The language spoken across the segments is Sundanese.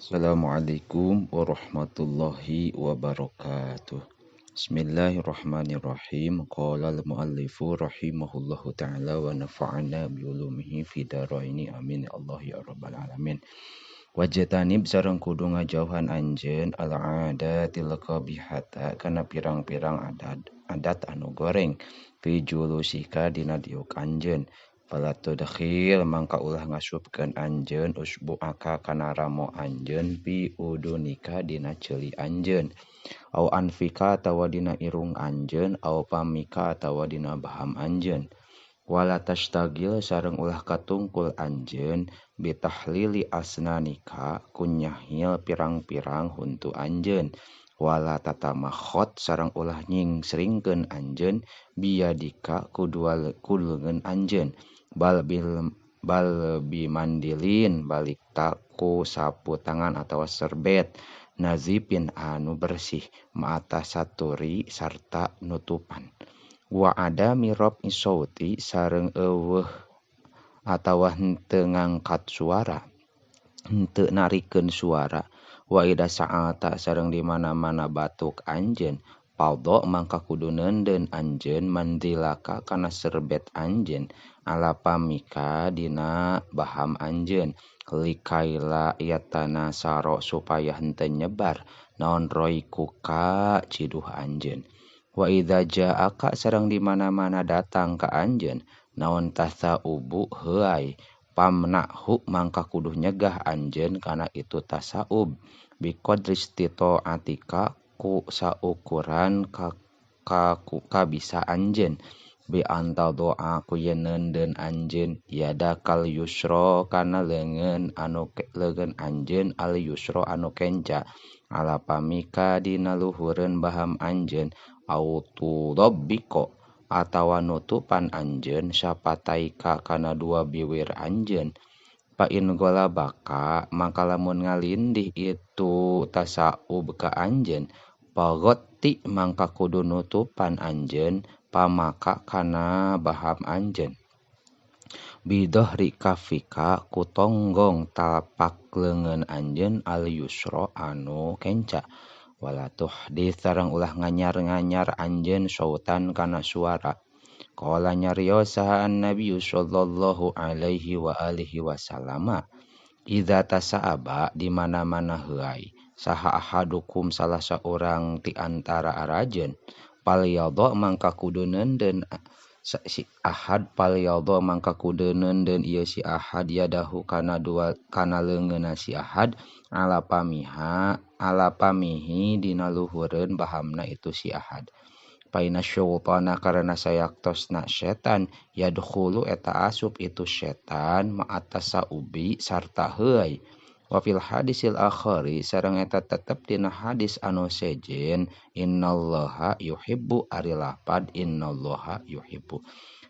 Assalamualaikum warahmatullahi wabarakatuh. Bismillahirrahmanirrahim. Qala al-muallifu rahimahullahu ta'ala wa nafa'ana bi'ulumihi fi daraini amin ya Allah ya rabbal alamin. Wajtanib sareng kudu ngajauhan anjeun al-adatil qabihata kana pirang-pirang adat anu goreng fi julusika dina diuk anjeun. Fala tudkhil mangka ulah ngasupkeun anjeun usbu'aka kana ramo anjeun fi udunika dina ceuli anjeun au anfika atawa dina irung anjeun au pamika atawa dina baham anjeun. Wala tashtagil sareng ulah katungkul anjeun bitahlili asnanika kunyahil pirang-pirang huntu anjeun. Wala tatamakhot sareng ulah nyingsringkeun anjeun biyadika ku leungeun anjeun. Bal bimandilin balik ku sapu tangan atawa serbet nazipin anu bersih ma'ata saturi sarta nutupan. Wa adami raf'i sauti sareng eueuh atawa henteu ngangkat suara, henteu narikeun suara. Wa ida sa'ata sareng di mana-mana batuk anjeun fadha mangka kudu neundeun anjeun mandilaka kana serbet anjeun ala pamika dina baham anjeun likaila yatanasaro supaya henteu nyebar naon roikuka ciduh anjeun. Wa idza ja'aka sareng di mana-mana datang ka anjeun naon tasaubu heuay pamnahu mangka kudu nyegah anjeun kana itu tasaub biqadri istita'atika ku saukuran kabisa anjeun bi anta doa ku yen neundeun anjeun yadakal yusra kana leungeun anu leungeun anjeun al yusra anu kenca ala pamika dina luhureun baham anjeun au tudabbiko atawa nutupan anjeun sapataika kana dua biwir anjeun. Fa in ghalabaka maka lamun ngalindih itu tasaub ka anjeun pagotti mangka kudu nutupan anjeun pamaka kana baham anjeun bidohri kafika ku tonggong tapak leungeun anjeun al yusra anu kenca. Wala tuhdits sareng ulah nganyar-nganyar anjeun sautan kana suara. Qala nyarios saha an-nabi sallallahu alaihi wa alihi wasallama idza tasaaba di mana-mana heuay saha ahadukum salah saurang ti antara arajeun palyadha mangka kudu neundeun si ahad palyadha mangka kudu neundeun ieu si ahad yadahu kana dua kana leungeunna si ahad ala pamiha ala pamihi dina luhureun bahamna itu si ahad. Paina syaitana karena sayaktosna setan yadkhulu eta asup itu setan ma'atasaubi sarta heuay. Wa fil hadisil akhari sareng eta tetep dina hadis anu sejen innallaha yuhibbu ari lapad innallaha yuhibbu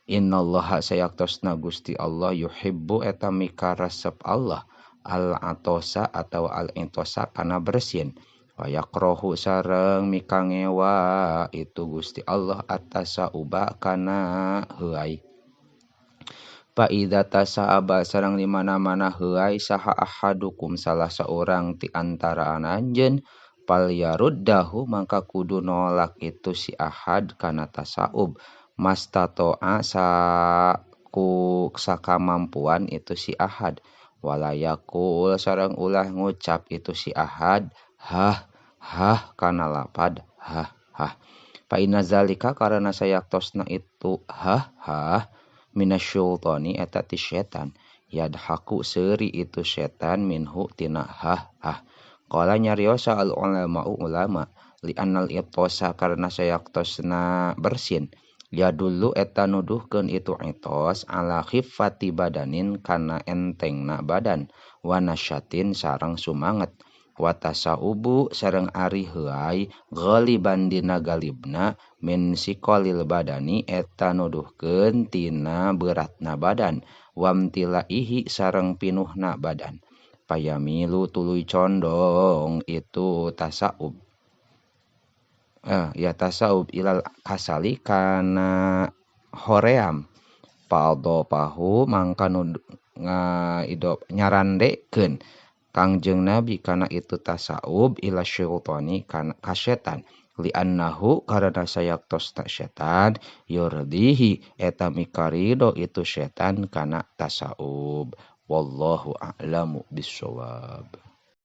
innallaha sayaktosna Gusti Allah yuhibbu eta mikaresep Allah al atosa atau al intosa kana bersin. Wa yakrohu sareng mikangewa itu Gusti Allah atasauba kana heuay. Fa idza tasaaba sareng di mana-mana heuay saha ahadukum salah saurang ti antara anjeun palyaruddahu mangka kudu nolak itu si ahad kana tasaub mastatoa saku sakamampuan itu si ahad. Wala yaqul sareng ulah ngucap itu si ahad hah hah kana lapad hah hah. Fa inna zalika karena sayaktosna itu hah hah minasyaitani eta ti setan yadhaku seuri itu setan minhu tina hah hah. Qala nyariosa al ulama ulama li annal itosa karena sayaktosna bersin yadullu eta nuduhkeun itu itos ala khiffati badanin kana entengna badan wa nasyatin sareng sumanget. Wa tasaubu sareng ari heuay ghaliban dina galibna min siqalil badani eta nuduhkeun tina beratna badan wamtilaihi sareng pinuhna badan. Payamilu tuluy condong itu tasaub ya tasaub ilal kasali kana hoream fadhafahu mangka nyarandekeun Kangjeng Nabi kana itu tasaub ila syaitani kana ka setan li'annahu karena sayaktosna setan yurdihi eta mikarido itu setan kana tasaub. Wallahu a'lamu bissawab.